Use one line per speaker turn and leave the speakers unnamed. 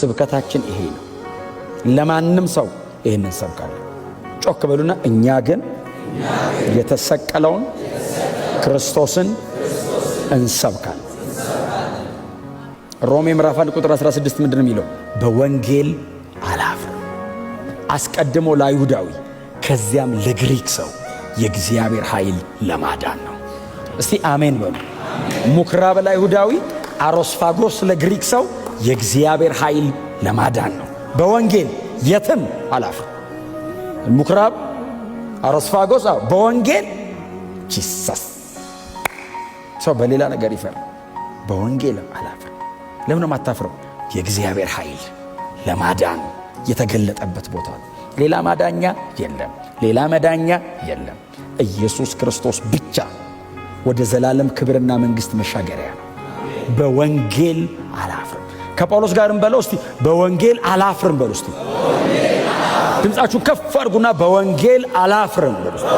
ስብከታችን ይሄ ነው። ለማንም ሰው ይህንን እንሰብካለን። ጮክ በሉና እኛ ግን የተሰቀለውን ክርስቶስን እንሰብካለን። ሮሜ ምዕራፍ 1 ቁጥር 16 ምንድን ነው የሚለው? በወንጌል አላፍርም። አስቀድሞ ለአይሁዳዊ ከዚያም ለግሪክ ሰው የእግዚአብሔር ኃይል ለማዳን ነው። እስቲ አሜን በሉ። ምኩራብ ለአይሁዳዊ፣ አሮስፋጎስ ለግሪክ ሰው የእግዚአብሔር ኃይል ለማዳን ነው። በወንጌል የትም አላፍርም። ምኩራብ፣ አሮስፋጎስ፣ በወንጌል Jesus። ሰው በሌላ ነገር ይፈራል፣ በወንጌል አላፍርም። ለምን ነው የማታፍረው? የእግዚአብሔር ኃይል ለማዳን የተገለጠበት ቦታ ነው። ሌላ ማዳኛ የለም። ሌላ መዳኛ የለም። ኢየሱስ ክርስቶስ ብቻ ወደ ዘላለም ክብርና መንግሥት መሻገሪያ ነው። በወንጌል አላፍርም። ከጳውሎስ ጋርም በለው እስቲ፣ በወንጌል አላፍርም በሉ እስቲ። ድምፃችሁን ከፍ አድርጉና በወንጌል አላፍርም በሉ እስቲ።